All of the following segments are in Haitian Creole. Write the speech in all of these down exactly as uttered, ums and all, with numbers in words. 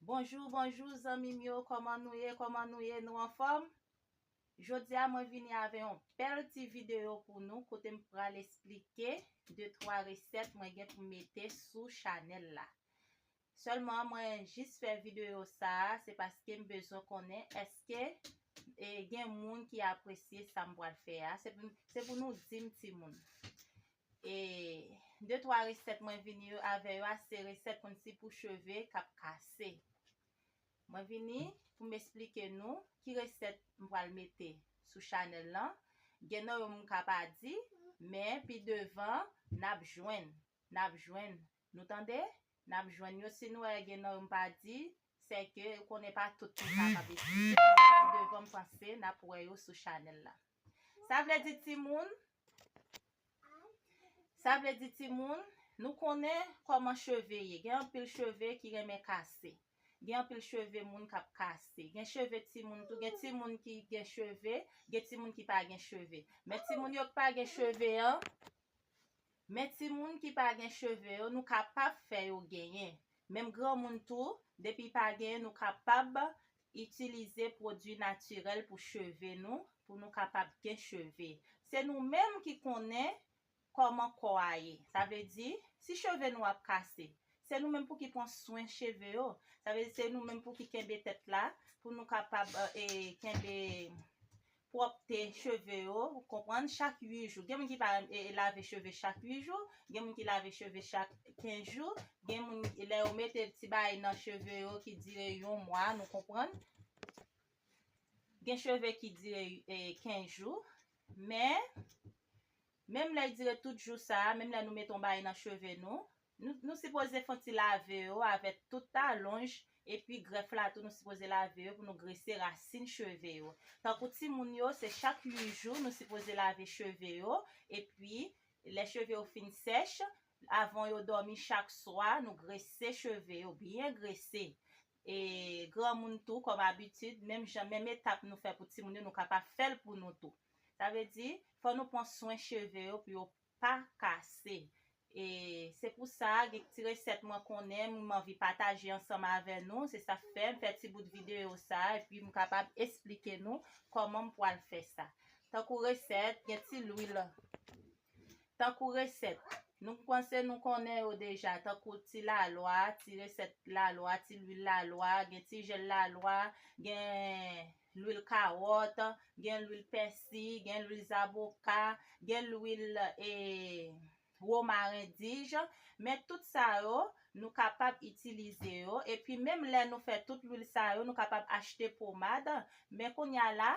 Bonjou, bonjou, zanmi m yo, kòman nou ye, kòman nou ye, nou anfòm? Jodi a, mwen vini avè yon bèl ti videyo pou nou, kote m pral esplike de twa resèt mwen gen pou m mete sou chanèl la. Sèlman, mwen jis fè videyo sa a, se paske m bezwen konnen èske e, gen moun ki apresye sa m pral fè a. Se pou, se pou nou di m timoun. E de twa resèt mwen vini yo avè yo a, se resèt konn si pou cheve k ap kase. Mwen vini pou m esplike nou ki resèt m pral mete sou chanèl lan. Gen nan yo m ka pa di, men pi devan n ap jwenn, n ap jwenn. Nou tande? N ap jwenn yo. Si nou wè gen nan yo m pa di, sèke ou konnen pa tout nou kapab esplike. Pi devan m panse n ap wè yo sou chanèl la. Sa vle di timoun, sa vle di timoun, nou konnen kòman cheve ye. Gen anpil cheve ki renmen kase. Gen anpil cheve moun k ap kase. Gen cheve timoun tou. Gen timoun ki gen cheve, gen timoun ki pa gen cheve. Men timoun yo k pa gen cheve an, men timoun ki pa gen cheve yo, nou kapab fè yo genyen. Menm granmoun tou, depi pa genyen, nou kapab itilize pwodui natirèl pou cheve nou, pou nou kapab gen cheve. Se nou menm ki konnen kòman kò a ye. Sa vle di, si cheve nou ap kase, se nou menm pou ki pran swen cheve yo. Sa vle di, se nou menm pou ki kenbe tèt la, pou nou kapab, e, kenbe pwòpte cheve yo, ou konprann, chak uit jou. Gen moun ki pa, e, lave cheve chak uit jou, gen moun ki lave cheve chak kenz jou, gen moun, lè yo mete ti bagay nan cheve yo ki dire yon mwa, nou konprann. Gen cheve ki dire, e, kenz jou, men, menm lè l dire tout jou sa a, menm lè nou mete yon bagay nan cheve nou, nou, nou sipoze fè yon ti lave yo avèk tout alonj, epi grèf la tou, nou sipoze lave yo pou nou grese rasin cheve yo. Tankou timoun yo, se chak uit jou nou sipoze lave cheve yo, epi lè cheve yo fin sèch, avan yo dòmi chak swa, nou grese cheve yo, byen grese. E granmoun tou, kòm abitid, menm jan, menm etap nou fè pou timoun yo, nou kapab fè l pou nou tou. Sa vle di, fò nou pran swen cheve yo pou yo pa kase. E se pou sa, gen ti resèt mwen konnen, m anvi pataje ansanm avè nou. Se sa k fè m fè ti bout videyo sa, epi m kapab esplike nou kòman m pral fè sa. Tankou resèt, gen ti lwil. Tankou resèt, nou panse nou konnen yo deja, tankou ti lalwa, ti resèt lalwa, ti lwil lalwa, gen ti jèl lalwa, gen lwil kawòt, gen lwil pèsi, gen lwil zaboka, gen lwil, e, womaren dij. Men tout sa yo, nou kapab itilize yo. Epi menm lè nou fè tout lwil sa yo, nou kapab achte pomad. Men kounye a la,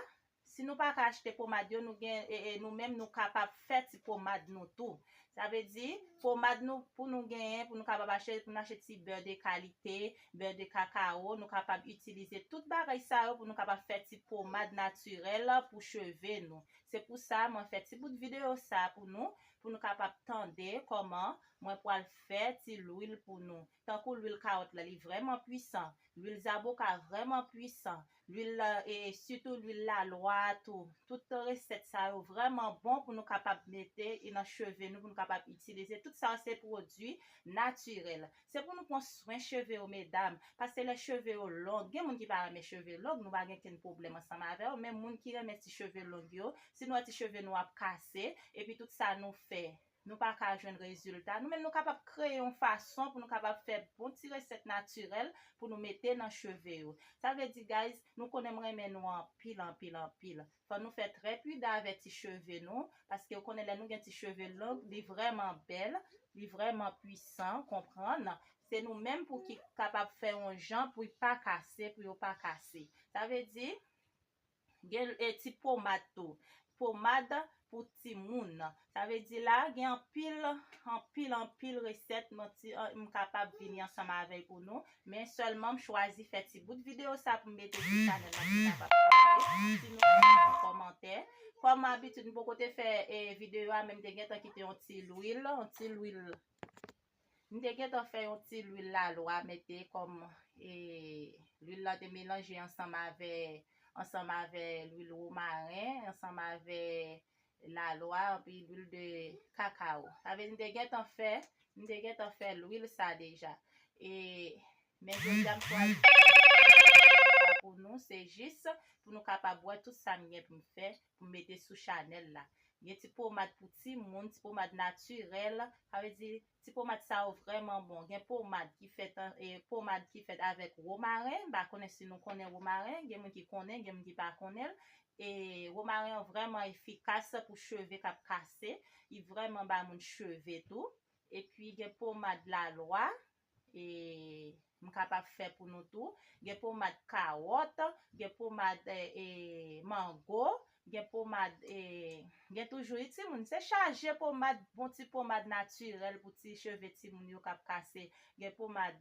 si nou pa ka achte pomad yo, nou gen, e, e, nou menm nou kapab fè ti pomad nou tou. Sa vle di, pomad nou, pou nou genyen, pou nou kapab achte, pou nou achte ti bè de kalite, bè de kakao, nou kapab itilize tout bagay sa yo pou nou kapab fè ti pomad natirèl pou cheve nou. Se pou sa, mwen fè ti bout videyo sa pou nou, pou nou kapab tande kòman mwen pral fè ti lwil pou nou. Tankou lwil kawòt la, li vrèman pwisan. Lwil zaboka vrèman pwisan. Lwil, e, sitou lwil lalwa tou. Tout resèt sa yo vrèman bon pou nou kapab mete nan cheve nou, pou nou kapab itilize. Tout sa yo se pwodui natirèl. Se pou nou pran swen cheve yo, medam. Paske lè cheve yo long, gen moun ki pa renmen cheve long, nou pa gen kenn pwoblèm ansanm avè yo, men moun ki renmen ti cheve long yo, si nou wè ti cheve nou ap kase, epi tout sa nou fè, nou pa ka jwenn rezilta. Nou menm nou kapab kreye yon fason pou nou kapab fè bon ti resèt natirèl pou nou mete nan cheve yo. Sa vle di, guys, nou konnen m renmen nou anpil, anpil, anpil. Fò nou fè trè pridan avèk ti cheve nou, paske w konnen lè nou gen ti cheve long, li vrèman bèl, li vrèman pwisan, konprann? Se nou menm pou ki kapab fè yon jan pou y pa kase, pou yo pa kase. Sa vle di, gen, e, ti pomad tou. Pomad pou timoun. Sa vle di la, gen anpil, anpil, anpil resèt mwen ti, an, m kapab vini ansanm avèk pou nou. Men sèlman m chwazi fè ti bout videyo sa pou m mete sou chanèl la pou m kapab pale. Si nou gen kòmantè. Kòm abitid, m poko te fè, e, videyo a, men m te gentan kite yon ti lwil, yon ti lwil. M te gentan fè yon ti lwil lalwa, mete kòm, e, lwil la te melanje ansanm avè, ansanm avè lwil womaren, ansanm avè lalwa, anpi lwil de kakao. Sa vle di m te gentan fè, m te gentan fè lwil sa deja. E Men jodi a m chwazi sa pou nou, se jis pou nou kapab wè tout sa m gen pou m fè, pou m mete sou chanèl la. Gen ti pomad pou timoun, ti pomad natirèl, sa vle di ti pomad sa yo vrèman bon. Gen pomad ki fèt an, e, pomad ki fèt avèk womaren, m pa konnen si nou konnen womaren, gen moun ki konnen, gen moun ki pa konnen l. E womaren an vrèman efikas pou cheve k ap kase, li vrèman ba moun cheve tou. Epi gen pomad lalwa, e m kapab fè pou nou tou. Gen pomad kawòt, gen pomad, e, e, mango, gen pomad, e, gen toujou, wi, timoun, se chaje pomad, bon ti pomad natirèl pou ti cheve timoun yo k ap kase. Gen pomad,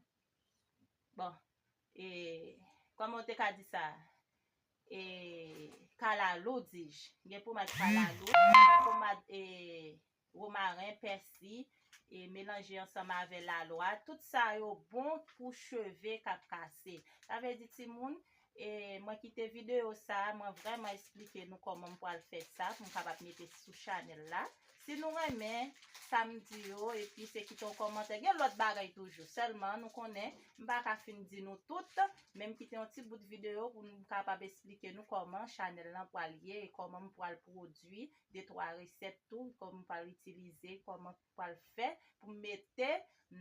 bon, e, kòman w te ka di sa? E, kalalou, di j. Gen pomad kalalou, pomad, e, womaren, pèsi, e melanje ansanm avè lalwa. Tout sa yo bon pou cheve k ap kase. Sa vle di, timoun, e mwen kite videyo sa, mwen vrèman esplike nou kòman m pral fè sa, pou m kapab mete sou chanèl la. Si nou renmen sa m di yo, epi se kite yon kòmantè. Gen lòt bagay toujou, sèlman nou konnen, m pa ka fin di nou tout, men m kite yon ti bout videyo pou m kapab esplike nou kòman chanèl lan pral ye e kòman m pral pwodui de twa resèt tou, kòman m pral itilize, kòman m pral fè pou m mete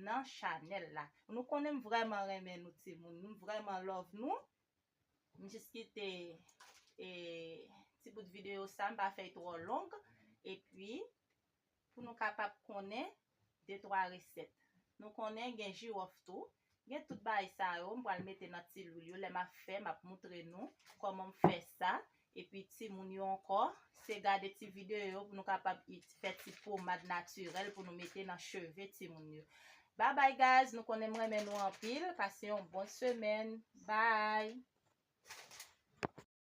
nan chanèl la. Nou konnen m vrèman renmen nou timoun, m vrèman love nou. M jis kite, e, ti bout videyo sa, m pa fè l twò long. Epi, pou nou kapab konnen de twa resèt. Nou konnen gen jiwòf tou. Gen tout bagay sa yo, m pral mete nan ti lwil yo. Lè m ap fè, m ap moutre nou kòman m fè sa. Epi timoun yo ankò, se gade ti videyo yo pou nou kapab it-, fè ti pomad natirèl pou nou mete nan cheve timoun yo. Bye bye guys, nou konnen m renmen nou anpil. Pase yon bon semèn. Bye.